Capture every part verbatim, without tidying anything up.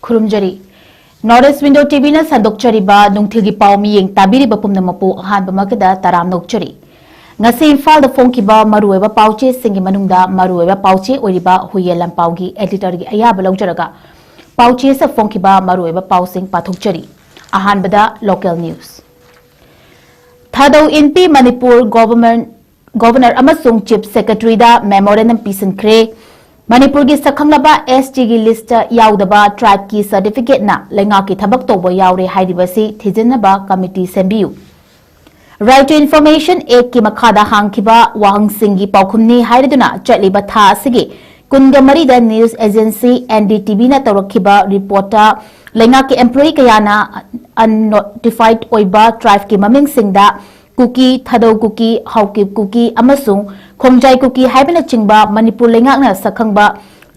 ꯈꯨꯔꯨꯝꯖꯔꯤ꯫ North East Window ꯇꯤꯚꯤꯅ ꯁꯟꯗꯣꯛꯆꯔꯤꯕ ꯅꯨꯡꯊꯤꯜꯒꯤ ꯄꯥꯎ ꯃꯤꯌꯦꯡ ꯇꯥꯕꯤꯔꯤꯕ ꯄꯨꯝꯅꯃꯛꯄꯨ ꯑꯍꯥꯟꯕꯃꯛꯇꯗ ꯇꯔꯥꯝꯅ ꯑꯣꯛꯆꯔꯤ꯫ ꯉꯁꯤ ꯏꯝꯐꯥꯜꯗ ꯐꯣꯡꯈꯤꯕ ꯃꯔꯨꯑꯣꯏꯕ ꯄꯥꯎꯆꯦꯁꯤꯡꯒꯤ ꯃꯅꯨꯡꯗ ꯃꯔꯨꯑꯣꯏꯕ ꯄꯥꯎꯆꯦ ꯑꯣꯏꯔꯤꯕ ꯍꯨꯏꯌꯦꯟ ꯂꯟꯄꯥꯎꯒꯤ editorꯒꯤ ꯑꯌꯥꯕ ꯂꯧꯖꯔꯒ ꯄꯥꯎꯆꯦꯁꯤꯗ ꯐꯣꯡꯈꯤꯕ ꯃꯔꯨꯑꯣꯏꯕ ꯄꯥꯎꯁꯤꯡ ꯄꯥꯊꯣꯛꯆꯔꯤ꯫ ꯑꯍꯥꯟꯕꯗ local news꯫ ꯊꯥꯗꯧ ꯏꯟꯄꯤ ꯃꯅꯤꯄꯨꯔ ꯒꯣꯚꯔꯟꯃꯦꯟ, ꯒꯣꯚꯔꯅꯔ ꯑꯃꯁꯨꯡ ꯆꯤꯐ ꯁꯦꯀ꯭ꯔꯦꯇꯔꯤꯗ memorandum ꯄꯤꯁꯤꯟꯈ꯭ꯔꯦ꯫ ꯃꯅꯤꯄꯨꯔꯒꯤ ꯁꯛꯈꯪꯂꯕ STꯒꯤ listꯇ ꯌꯥꯎꯗꯕ tribeꯀꯤ certificateꯅ ꯂꯩꯉꯥꯛꯀꯤ ꯊꯕꯛ ꯇꯧꯕ ꯌꯥꯎꯔꯦ ꯍꯥꯏꯔꯤꯕꯁꯤ ꯊꯤꯖꯤꯟꯅꯕ committee ꯁꯦꯝꯕꯤꯌꯨ꯫ Right to Information Actꯀꯤ ꯃꯈꯥꯗ ꯍꯥꯡꯈꯤꯕ ꯋꯥꯍꯪꯁꯤꯡꯒꯤ ꯄꯥꯎꯈꯨꯝꯅꯤ ꯍꯥꯏꯔꯗꯨꯅ ꯆꯠꯂꯤꯕ ꯊꯥ ꯑꯁꯤꯒꯤ ꯀꯨꯟꯒ ꯃꯔꯤꯗ news agency NDTVꯅ ꯇꯧꯔꯛꯈꯤꯕ reportꯇ ꯂꯩꯉꯥꯛꯀꯤ employee ꯀꯌꯥꯅ unnotified ꯑꯣꯏꯕ tribeꯀꯤ ꯃꯃꯤꯡꯁꯤꯡꯗ ꯀꯨꯀꯤ, ꯊꯥꯗꯧ ꯀꯨꯀꯤ, ꯍꯥꯎꯀꯤꯞ ꯀꯨꯀꯤ ꯑꯃꯁꯨꯡ ꯈꯣꯡꯖꯥꯏ ꯀꯨꯀꯤ ꯍꯥꯏꯕꯅꯆꯤꯡꯕ ꯃꯅꯤꯄꯨꯔ ꯂꯩꯉꯥꯛꯅ ꯁꯛꯈꯪꯕ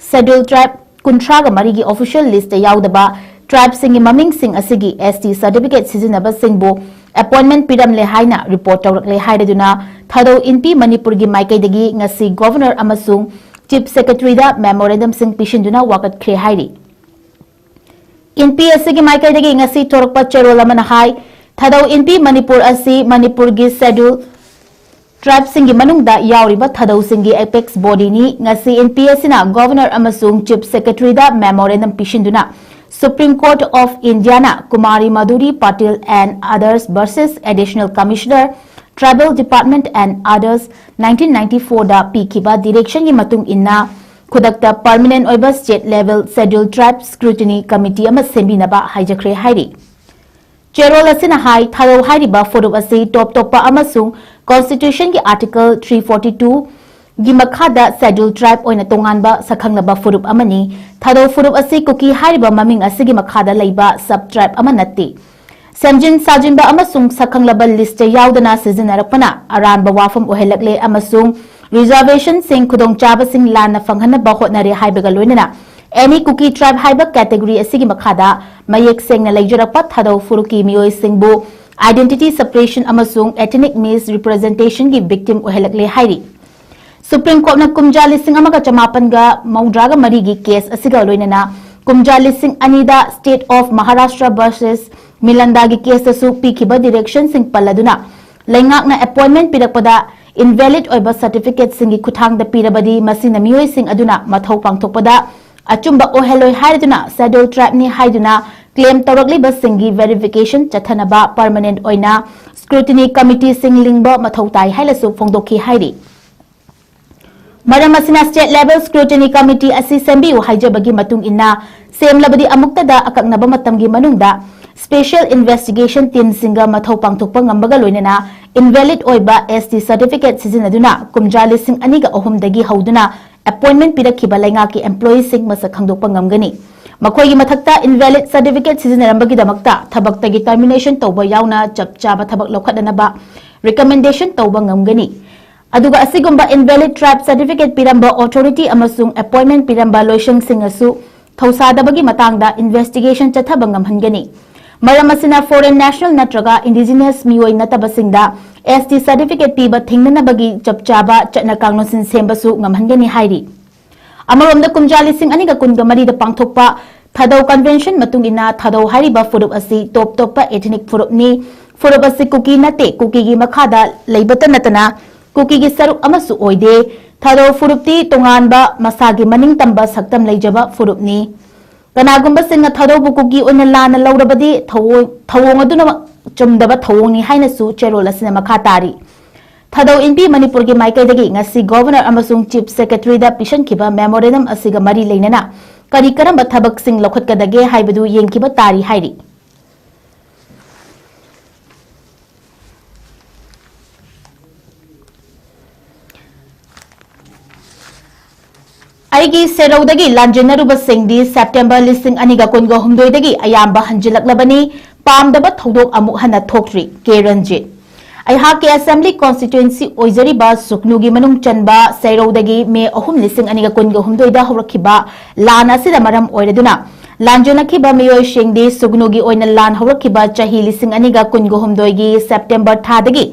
Scheduled Tribe ꯀꯨꯟꯊ꯭ꯔꯥꯒ ꯃꯔꯤꯒꯤ official listꯇ ꯌꯥꯎꯗꯕ tribeꯁꯤꯡꯒꯤ ꯃꯃꯤꯡꯁꯤꯡ ꯑꯁꯤꯒꯤ ST certificate ꯁꯤꯖꯤꯟꯅꯕꯁꯤꯡꯕꯨ appointment ꯄꯤꯔꯝꯂꯦ ꯍꯥꯏꯅ report ꯇꯧꯔꯛꯂꯦ ꯍꯥꯏꯔꯗꯨꯅ ꯊꯥꯗꯧ ꯏꯟꯄꯤ ꯃꯅꯤꯄꯨꯔꯒꯤ ꯃꯥꯏꯀꯩꯗꯒꯤ ꯉꯁꯤ ꯒꯣꯚꯔꯅꯔ ꯑꯃꯁꯨꯡ ꯆꯤꯐ ꯁꯦꯀ꯭ꯔꯦꯇꯔꯤꯗ memorandumꯁꯤꯡ ꯄꯤꯁꯤꯟꯗꯨꯅ ꯋꯥꯀꯠꯈ꯭ꯔꯦ ꯍꯥꯏꯔꯤ꯫ ꯏꯟꯄꯤ ꯑꯁꯤꯒꯤ ꯃꯥꯏꯀꯩꯗꯒꯤ ꯉꯁꯤ ꯊꯣꯔꯛꯄ ꯆꯦꯔꯣꯜ ꯑꯃꯅ ꯍꯥꯏ, ꯊꯥꯗꯧ ꯏꯟꯄꯤ ꯃꯅꯤꯄꯨꯔ ꯑꯁꯤ ꯃꯅꯤꯄꯨꯔꯒꯤ Scheduled Tribeꯁꯤꯡꯒꯤ ꯃꯅꯨꯡꯗ ꯌꯥꯎꯔꯤꯕ ꯊꯥꯗꯧꯁꯤꯡꯒꯤ apex bodyꯅꯤ꯫ ꯉꯁꯤ ꯏꯟꯄꯤ ꯑꯁꯤꯅ ꯒꯣꯚꯔꯅꯔ ꯑꯃꯁꯨꯡ ꯆꯤꯐ ꯁꯦꯀ꯭ꯔꯦꯇꯔꯤꯗ memorandum ꯄꯤꯁꯤꯟꯗꯨꯅ Supreme Court of Indiaꯅ Kumari Madhuri Patil and others versus Additional Commissioner, Tribal Department and others nineteen ninety fourꯗ ꯄꯤꯈꯤꯕ directionꯒꯤ ꯃꯇꯨꯡ ꯏꯟꯅ ꯈꯨꯗꯛꯇ permanent ꯑꯣꯏꯕ state level Scheduled Tribe scrutiny committee ꯑꯃ ꯁꯦꯝꯕꯤꯅꯕ ꯍꯥꯏꯖꯈ꯭ꯔꯦ ꯍꯥꯏꯔꯤ꯫ ꯆꯦꯔꯣꯜ ꯑꯁꯤꯅ ꯍꯥꯏ, ꯊꯥꯗꯧ ꯍꯥꯏꯔꯤꯕ ꯐꯨꯔꯨꯞ ꯑꯁꯤ ꯇꯣꯞ ꯇꯣꯞꯄ ꯑꯃꯁꯨꯡ Constitutionꯒꯤ Article three forty twoꯒꯤ ꯃꯈꯥꯗ Scheduled Tribe ꯑꯣꯏꯅ ꯇꯣꯉꯥꯟꯕ ꯁꯛꯈꯪꯂꯕ ꯐꯨꯔꯨꯞ ꯑꯃꯅꯤ꯫ ꯊꯥꯗꯧ ꯐꯨꯔꯨꯞ ꯑꯁꯤ ꯀꯨꯀꯤ ꯍꯥꯏꯔꯤꯕ ꯃꯃꯤꯡ ꯑꯁꯤꯒꯤ ꯃꯈꯥꯗ ꯂꯩꯕ sub tribe ꯑꯃ ꯅꯠꯇꯦ꯫ ꯁꯦꯝꯖꯤꯟ ꯁꯥꯖꯤꯟꯕ ꯑꯃꯁꯨꯡ ꯁꯛꯈꯪꯂꯕ listꯇ ꯌꯥꯎꯗꯅ ꯁꯤꯖꯤꯟꯅꯔꯛꯄꯅ ꯑꯔꯥꯟꯕ ꯋꯥꯐꯝ ꯑꯣꯏꯍꯜꯂꯛꯂꯦ ꯑꯃꯁꯨꯡ reservationꯁꯤꯡ ꯈꯨꯗꯣꯡꯆꯥꯕꯁꯤꯡ ꯂꯥꯟꯅ ꯐꯪꯍꯟꯅꯕ ꯍꯣꯠꯅꯔꯦ ꯍꯥꯏꯕꯒ ꯂꯣꯏꯅꯅ any Kuki tribe ꯍꯥꯏꯕ category ꯑꯁꯤꯒꯤ ꯃꯈꯥꯗ ꯃꯌꯦꯛ ꯁꯦꯡꯅ ꯂꯩꯖꯔꯛꯄ ꯊꯥꯗꯧ ꯐꯨꯔꯨꯞꯀꯤ ꯃꯤꯑꯣꯏꯁꯤꯡꯕꯨ identity separation ꯑꯃꯁꯨꯡ ethnic misrepresentationꯒꯤ victim ꯑꯣꯏꯍꯜꯂꯛꯂꯦ ꯍꯥꯏꯔꯤ꯫ Supreme Courtꯅ ꯀꯨꯝꯖꯥ ꯂꯤꯁꯤꯡ ꯑꯃꯒ ꯆꯃꯥꯄꯟꯒ ꯃꯧꯗ꯭ꯔꯥꯒ ꯃꯔꯤꯒꯤ case ꯑꯁꯤꯒ ꯂꯣꯏꯅꯅ ꯀꯨꯝꯖꯥ ꯂꯤꯁꯤꯡ ꯑꯅꯤꯗ State of Maharashtra versus Milandaꯒꯤ caseꯇꯁꯨ ꯄꯤꯈꯤꯕ directionꯁꯤꯡ ꯄꯜꯂꯗꯨꯅ, ꯂꯩꯉꯥꯛꯅ appointment ꯄꯤꯔꯛꯄꯗ invalid ꯑꯣꯏꯕ certificateꯁꯤꯡꯒꯤ ꯈꯨꯠꯊꯥꯡꯗ ꯄꯤꯔꯕꯗꯤ, ꯃꯁꯤꯅ ꯃꯤꯑꯣꯏꯁꯤꯡ ꯑꯗꯨꯅ ꯃꯊꯧ ꯄꯥꯡꯊꯣꯛꯄꯗ ꯑꯆꯨꯝꯕ ꯑꯣꯏꯍꯜꯂꯣꯏ ꯍꯥꯏꯔꯗꯨꯅ, Scheduled Tribeꯅꯤ ꯍꯥꯏꯗꯨꯅ claim ꯇꯧꯔꯛꯂꯤꯕꯁꯤꯡꯒꯤ verification ꯆꯠꯊꯅꯕ permanent ꯑꯣꯏꯅ scrutiny committeeꯁꯤꯡ ꯂꯤꯡꯕ ꯃꯊꯧ ꯇꯥꯏ ꯍꯥꯏꯅꯁꯨ ꯐꯣꯡꯗꯣꯛꯈꯤ ꯍꯥꯏꯔꯤ꯫ ꯃꯔꯝ ꯑꯁꯤꯅ, State Level Scrutiny Committee ꯑꯁꯤ ꯁꯦꯝꯕꯤꯌꯨ ꯍꯥꯏꯖꯕꯒꯤ ꯃꯇꯨꯡ ꯏꯟꯅ ꯁꯦꯝꯂꯕꯗꯤ, ꯑꯃꯨꯛꯇꯗ ꯑꯀꯛꯅꯕ ꯃꯇꯝꯒꯤ ꯃꯅꯨꯡꯗ special investigation teamꯁꯤꯡꯒ ꯃꯊꯧ ꯄꯥꯡꯊꯣꯛꯄ ꯉꯝꯕꯒ ꯂꯣꯏꯅꯅ invalid ꯑꯣꯏꯕ ST certificate ꯁꯤꯖꯤꯟꯅꯗꯨꯅ ꯀꯨꯝꯖꯥ ꯂꯤꯁꯤꯡ ꯑꯅꯤꯒ ꯑꯍꯨꯝꯗꯒꯤ ꯍꯧꯗꯨꯅ appointment ꯄꯤꯔꯛꯈꯤꯕ ꯂꯩꯉꯥꯛꯀꯤ employeeꯁꯤꯡ ꯃꯁꯛ ꯈꯪꯗꯣꯛꯄ ꯉꯝꯒꯅꯤ꯫ ꯃꯈꯣꯏꯒꯤ ꯃꯊꯛꯇ invalid certificate ꯁꯤꯖꯤꯟꯅꯔꯝꯕꯒꯤꯗꯃꯛꯇ ꯊꯕꯛꯇꯒꯤ termination ꯇꯧꯕ ꯌꯥꯎꯅ ꯆꯞ ꯆꯥꯕ ꯊꯕꯛ ꯂꯧꯈꯠꯅꯅꯕ recommendation ꯇꯧꯕ ꯉꯝꯒꯅꯤ꯫ ꯑꯗꯨꯒ ꯑꯁꯤꯒꯨꯝꯕ invalid tribe certificate ꯄꯤꯔꯝꯕ authority ꯑꯃꯁꯨꯡ appointment ꯄꯤꯔꯝꯕ ꯂꯣꯏꯁꯪꯁꯤꯡꯅꯁꯨ ꯊꯧꯁꯥꯗꯕꯒꯤ ꯃꯇꯥꯡꯗ investigation ꯆꯠꯊꯕ ꯉꯝꯍꯟꯒꯅꯤ꯫ ꯃꯔꯝ ꯑꯁꯤꯅ, foreign national ꯅꯠꯇ꯭ꯔꯒ indigenous ꯃꯤꯑꯣꯏ ꯅꯠꯇꯕꯁꯤꯡꯗ ST certificate ꯄꯤꯕ ꯊꯤꯡꯅꯅꯕꯒꯤ ꯆꯞ ꯆꯥꯕ ꯆꯠꯅ ꯀꯥꯡꯂꯣꯟꯁꯤꯡ ꯁꯦꯝꯕꯁꯨ ꯉꯝꯍꯟꯒꯅꯤ ꯍꯥꯏꯔꯤ꯫ ꯑꯃꯔꯣꯝꯗ, ꯀꯨꯝꯖꯥ ꯂꯤꯁꯤꯡ ꯑꯅꯤꯒ ꯀꯨꯟꯒ ꯃꯔꯤꯗ ꯄꯥꯡꯊꯣꯛꯄ ꯊꯥꯗꯧ convention ꯃꯇꯨꯡ ꯏꯟꯅ, ꯊꯥꯗꯧ ꯍꯥꯏꯔꯤꯕ ꯐꯨꯔꯨꯞ ꯑꯁꯤ top ꯇꯣꯞꯄ ethnic ꯐꯨꯔꯨꯞꯅꯤ꯫ ꯐꯨꯔꯨꯞ ꯑꯁꯤ ꯀꯨꯀꯤ ꯅꯠꯇꯦ, ꯀꯨꯀꯤꯒꯤ ꯃꯈꯥꯗ ꯂꯩꯕꯇ ꯅꯠꯇꯅ ꯀꯨꯀꯤꯒꯤ ꯁꯔꯨꯛ ꯑꯃꯁꯨ ꯑꯣꯏꯗꯦ꯫ ꯊꯥꯗꯧ ꯐꯨꯔꯨꯞꯇꯤ ꯇꯣꯉꯥꯟꯕ ꯃꯁꯥꯒꯤ ꯃꯅꯤꯡ ꯇꯝꯕ ꯁꯛꯇꯝ ꯂꯩꯖꯕ ꯐꯨꯔꯨꯞꯅꯤ꯫ ꯀꯅꯥꯒꯨꯝꯕꯁꯤꯡꯅ ꯊꯥꯗꯧꯕꯨ ꯀꯨꯀꯤ ꯑꯣꯏꯅ ꯂꯥꯟꯅ ꯂꯧꯔꯕꯗꯤ, ꯊꯧꯑꯣꯡ, ꯊꯧꯑꯣꯡ ꯑꯗꯨꯅ ꯆꯨꯝꯗꯕ ꯊꯧꯑꯣꯡꯅꯤ ꯍꯥꯏꯅꯁꯨ ꯆꯦꯔꯣꯜ ꯑꯁꯤꯅ ꯃꯈꯥ ꯇꯥꯔꯤ꯫ ꯊꯥꯗꯧ ꯏꯟꯄꯤ ꯃꯅꯤꯄꯨꯔꯒꯤ ꯃꯥꯏꯀꯩꯗꯒꯤ ꯉꯁꯤ Governor ꯑꯃꯁꯨꯡ Chief Secretaryꯗ ꯄꯤꯁꯟꯈꯤꯕ memorandum ꯑꯁꯤꯒ ꯃꯔꯤ ꯂꯩꯅꯅ ꯀꯔꯤ ꯀꯔꯝꯕ ꯊꯕꯛꯁꯤꯡ ꯂꯧꯈꯠꯀꯗꯒꯦ ꯍꯥꯏꯕꯗꯨ ꯌꯦꯡꯈꯤꯕ ꯇꯥꯔꯤ ꯍꯥꯏꯔꯤ꯫ ꯑꯩꯒꯤ ꯁꯦꯔꯧꯗꯒꯤ ꯂꯥꯟꯖꯦꯟꯅꯔꯨꯕꯁꯤꯡꯗꯤ September ꯂꯤꯁꯤꯡ ꯑꯅꯤꯒ ꯀꯨꯟꯒ ꯍꯨꯝꯗꯣꯏꯗꯒꯤ ꯑꯌꯥꯝꯕ ꯍꯟꯖꯤꯜꯂꯛꯂꯕꯅꯤ꯫ ꯄꯥꯝꯗꯕ ꯊꯧꯗꯣꯛ ꯑꯃꯨꯛ ꯍꯟꯅ ꯊꯣꯛꯇ꯭ꯔꯤ꯫ ꯀꯦ ꯔꯟꯖꯤꯠ꯫ ꯑꯩꯍꯥꯛꯀꯤ assembly constituency ꯑꯣꯏꯖꯔꯤꯕ ꯁꯨꯛꯅꯨꯒꯤ ꯃꯅꯨꯡ ꯆꯟꯕ ꯁꯦꯔꯧꯗꯒꯤ May ꯑꯍꯨꯝ, ꯂꯤꯁꯤꯡ ꯑꯅꯤꯒ ꯀꯨꯟꯒ ꯍꯨꯝꯗꯣꯏꯗ ꯍꯧꯔꯛꯈꯤꯕ ꯂꯥꯟ ꯑꯁꯤꯗ ꯃꯔꯝ ꯑꯣꯏꯔꯗꯨꯅ ꯂꯥꯟꯖꯦꯟꯅꯈꯤꯕ ꯃꯤꯑꯣꯏꯁꯤꯡꯗꯤ ꯁꯨꯛꯅꯨꯒꯤ ꯑꯣꯏꯅ ꯂꯥꯟ ꯍꯧꯔꯛꯈꯤꯕ ꯆꯍꯤ ꯂꯤꯁꯤꯡ ꯑꯅꯤꯒ ꯀꯨꯟꯒ ꯍꯨꯝꯗꯣꯏꯒꯤ September ꯊꯥꯗꯒꯤ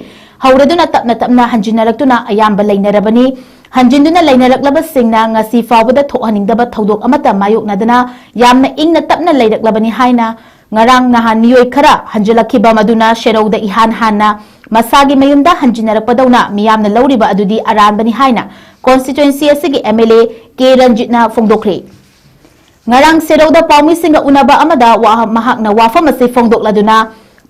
ꯍꯧꯔꯗꯨꯅ ꯇꯞꯅ ꯇꯞꯅ ꯍꯟꯖꯤꯟꯅꯔꯛꯇꯨꯅ ꯑꯌꯥꯝꯕ ꯂꯩꯅꯔꯕꯅꯤ꯫ ꯍꯟꯖꯤꯟꯗꯨꯅ ꯂꯩꯅꯔꯛꯂꯕꯁꯤꯡꯅ ꯉꯁꯤ ꯐꯥꯎꯕꯗ ꯊꯣꯛꯍꯟꯅꯤꯡꯗꯕ ꯊꯧꯗꯣꯛ ꯑꯃꯠꯇ ꯃꯥꯌꯣꯛꯅꯗꯅ ꯌꯥꯝꯅ ꯏꯪꯅ ꯇꯞꯅ ꯂꯩꯔꯛꯂꯕꯅꯤ ꯍꯥꯏꯅ ꯉꯔꯥꯡ ꯅꯍꯥꯟ ꯃꯤꯑꯣꯏ ꯈꯔ ꯍꯟꯖꯤꯜꯂꯛꯈꯤꯕ ꯃꯗꯨꯅ ꯁꯦꯔꯧꯗ ꯏꯍꯥꯟ ꯍꯥꯟꯅ ꯃꯁꯥꯒꯤ ꯃꯌꯨꯝꯗ ꯍꯟꯖꯤꯟꯅꯔꯛꯄꯗꯧꯅ ꯃꯤꯌꯥꯝꯅ ꯂꯧꯔꯤꯕ ꯑꯗꯨꯗꯤ ꯑꯔꯥꯟꯕꯅꯤ ꯍꯥꯏꯅ constituency ꯑꯁꯤꯒꯤ MLA ꯀꯦ ꯔꯟꯖꯤꯠꯅ ꯐꯣꯡꯗꯣꯛꯈ꯭ꯔꯦ꯫ ꯉꯔꯥꯡ ꯁꯦꯔꯧꯗ ꯄꯥꯎꯃꯤꯁꯤꯡꯒ ꯎꯅꯕ ꯑꯃꯗ ꯋꯥ-, ꯃꯍꯥꯛꯅ ꯋꯥꯐꯝ ꯑꯁꯤ ꯐꯣꯡꯗꯣꯛꯂꯗꯨꯅ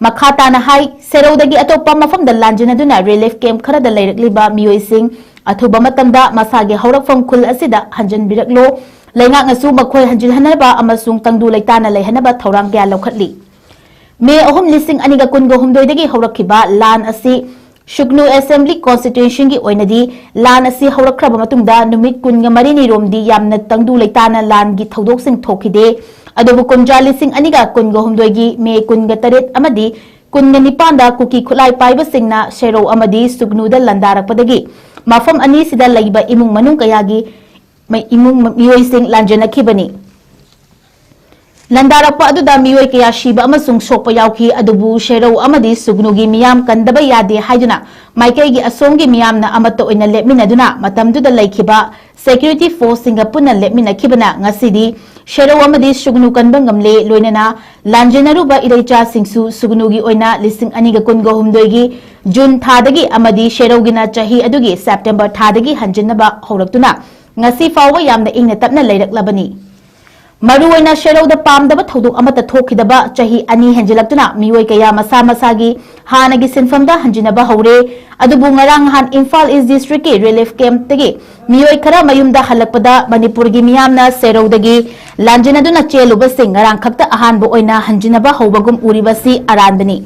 ꯃꯈꯥ ꯇꯥꯅ ꯍꯥꯏ, ꯁꯦꯔꯧꯗꯒꯤ ꯑꯇꯣꯞꯄ ꯃꯐꯝꯗ ꯂꯥꯟꯖꯤꯟꯅꯗꯨꯅ relief camp ꯈꯔꯗ ꯂꯩꯔꯛꯂꯤꯕ ꯃꯤꯑꯣꯏꯁꯤꯡ ꯑꯊꯨꯕ ꯃꯇꯝꯗ ꯃꯁꯥꯒꯤ ꯍꯧꯔꯛꯐꯝ ꯈꯨꯜ ꯑꯁꯤꯗ ꯍꯟꯖꯤꯟꯕꯤꯔꯛꯂꯣ꯫ ꯂꯩꯉꯥꯛꯅꯁꯨ ꯃꯈꯣꯏ ꯍꯟꯖꯤꯜꯍꯟꯅꯕ ꯑꯃꯁꯨꯡ ꯇꯪꯗꯨ ꯂꯩꯇꯥꯅ ꯂꯩꯍꯟꯅꯕ ꯊꯧꯔꯥꯡ ꯀꯌꯥ ꯂꯧꯈꯠꯂꯤ꯫ ꯃꯦ ꯑꯍꯨꯝ, ꯂꯤꯁꯤꯡ ꯑꯅꯤꯒ ꯀꯨꯟꯒ ꯍꯨꯝꯗꯣꯏꯗꯒꯤ ꯍꯧꯔꯛꯈꯤꯕ ꯂꯥꯟ ꯑꯁꯤ ꯁꯨꯒꯅꯨ Assembly Constituencyꯒꯤ ꯑꯣꯏꯅꯗꯤ ꯂꯥꯟ ꯑꯁꯤ ꯍꯧꯔꯛꯈ꯭ꯔꯕ ꯃꯇꯨꯡꯗ ꯅꯨꯃꯤꯠ ꯀꯨꯟꯒ ꯃꯔꯤꯅꯤꯔꯣꯝꯗꯤ ꯌꯥꯝꯅ ꯇꯪꯗꯨ ꯂꯩꯇꯥꯅ ꯂꯥꯟꯒꯤ ꯊꯧꯗꯣꯛꯁꯤꯡ ꯊꯣꯛꯈꯤꯗꯦ꯫ ꯑꯗꯨꯕꯨ ꯀꯨꯝꯖꯥ ꯂꯤꯁꯤꯡ ꯑꯅꯤꯒ ꯀꯨꯟꯒ ꯍꯨꯝꯗꯣꯏꯒꯤ ꯃꯦ ꯀꯨꯟꯒ ꯇꯔꯦꯠ ꯑꯃꯗꯤ ꯀꯨꯟꯒ ꯅꯤꯄꯥꯟꯗ ꯀꯨꯀꯤ ꯈꯨꯠꯂꯥꯏ ꯄꯥꯏꯕꯁꯤꯡꯅ ꯁꯦꯔꯧ ꯑꯃꯗꯤ ꯁꯨꯒꯅꯨꯗ ꯂꯥꯟꯗꯥꯔꯛꯄꯗꯒꯤ ꯃꯐꯝ ꯑꯅꯤꯁꯤꯗ ꯂꯩꯕ ꯏꯃꯨꯡ ꯃꯅꯨꯡ ꯀꯌꯥꯒꯤ ꯃ-, ꯏꯃꯨꯡ ꯃꯤꯑꯣꯏꯁꯤꯡ ꯂꯥꯟꯖꯦꯟꯅꯈꯤꯕꯅꯤ꯫ ꯂꯥꯟꯗꯥꯔꯛꯄ ꯑꯗꯨꯗ ꯃꯤꯑꯣꯏ ꯀꯌꯥ ꯁꯤꯕ ꯑꯃꯁꯨꯡ ꯁꯣꯛꯄ ꯌꯥꯎꯈꯤ, ꯑꯗꯨꯕꯨ ꯁꯦꯔꯧ ꯑꯃꯗꯤ ꯁꯨꯒꯅꯨꯒꯤ ꯃꯤꯌꯥꯝ ꯀꯟꯗꯕ ꯌꯥꯗꯦ ꯍꯥꯏꯗꯨꯅ ꯃꯥꯏꯀꯩꯒꯤ ꯑꯁꯣꯝꯒꯤ ꯃꯤꯌꯥꯝꯅ ꯑꯃꯠꯇ ꯑꯣꯏꯅ ꯂꯦꯞꯃꯤꯟꯅꯗꯨꯅ ꯃꯇꯝꯗꯨꯗ ꯂꯩꯈꯤꯕ security forceꯁꯤꯡꯒ ꯄꯨꯟꯅ ꯂꯦꯞꯃꯤꯟꯅꯈꯤꯕꯅ ꯉꯁꯤꯗꯤ ꯁꯦꯔꯧ ꯑꯃꯗꯤ ꯁꯨꯒꯅꯨ ꯀꯟꯕ ꯉꯝꯂꯦ, ꯂꯣꯏꯅꯅ ꯂꯥꯟꯖꯦꯟꯅꯔꯨꯕ ꯏꯔꯩꯆꯥꯁꯤꯡꯁꯨ ꯁꯨꯒꯅꯨꯒꯤ ꯑꯣꯏꯅ ꯂꯤꯁꯤꯡ ꯑꯅꯤꯒ ꯀꯨꯟꯒ ꯍꯨꯝꯗꯣꯏꯒꯤ ꯖꯨꯟ ꯊꯥꯗꯒꯤ ꯑꯃꯗꯤ ꯁꯦꯔꯧꯒꯤꯅ ꯆꯍꯤ ꯑꯗꯨꯒꯤ ꯁꯦꯞꯇꯦꯝꯕꯔ ꯊꯥꯗꯒꯤ ꯍꯟꯖꯤꯟꯅꯕ ꯍꯧꯔꯛꯇꯨꯅ ꯉꯁꯤ ꯐꯥꯎꯕ ꯌꯥꯝꯅ ꯏꯪꯅ ꯇꯞꯅ ꯂꯩꯔꯛꯂꯕꯅꯤ꯫ ꯃꯔꯨꯑꯣꯏꯅ ꯁꯦꯔꯧꯗ ꯄꯥꯝꯗꯕ ꯊꯧꯗꯣꯛ ꯑꯃꯠꯇ ꯊꯣꯛꯈꯤꯗꯕ ꯆꯍꯤ ꯑꯅꯤ ꯍꯦꯟꯖꯤꯜꯂꯛꯇꯨꯅ ꯃꯤꯑꯣꯏ ꯀꯌꯥ ꯃꯁꯥ ꯃꯁꯥꯒꯤ ꯍꯥꯟꯅꯒꯤ ꯁꯤꯟꯐꯝꯗ ꯍꯟꯖꯤꯟꯅꯕ ꯍꯧꯔꯦ꯫ ꯑꯗꯨꯕꯨ ꯉꯔꯥꯡ ꯅꯍꯥꯟ ꯏꯝꯐꯥꯜ East Districtꯀꯤ relief campꯇꯒꯤ ꯃꯤꯑꯣꯏ ꯈꯔ ꯃꯌꯨꯝꯗ ꯍꯜꯂꯛꯄꯗ ꯃꯅꯤꯄꯨꯔꯒꯤ ꯃꯤꯌꯥꯝꯅ ꯁꯦꯔꯧꯗꯒꯤ ꯂꯥꯟꯖꯤꯟꯅꯗꯨꯅ ꯆꯦꯜꯂꯨꯕꯁꯤꯡ ꯉꯔꯥꯡ ꯈꯛꯇ ꯑꯍꯥꯟꯕ ꯑꯣꯏꯅ ꯍꯟꯖꯤꯟꯅꯕ ꯍꯧꯕꯒꯨꯝ ꯎꯔꯤꯕꯁꯤ ꯑꯔꯥꯟꯕꯅꯤ꯫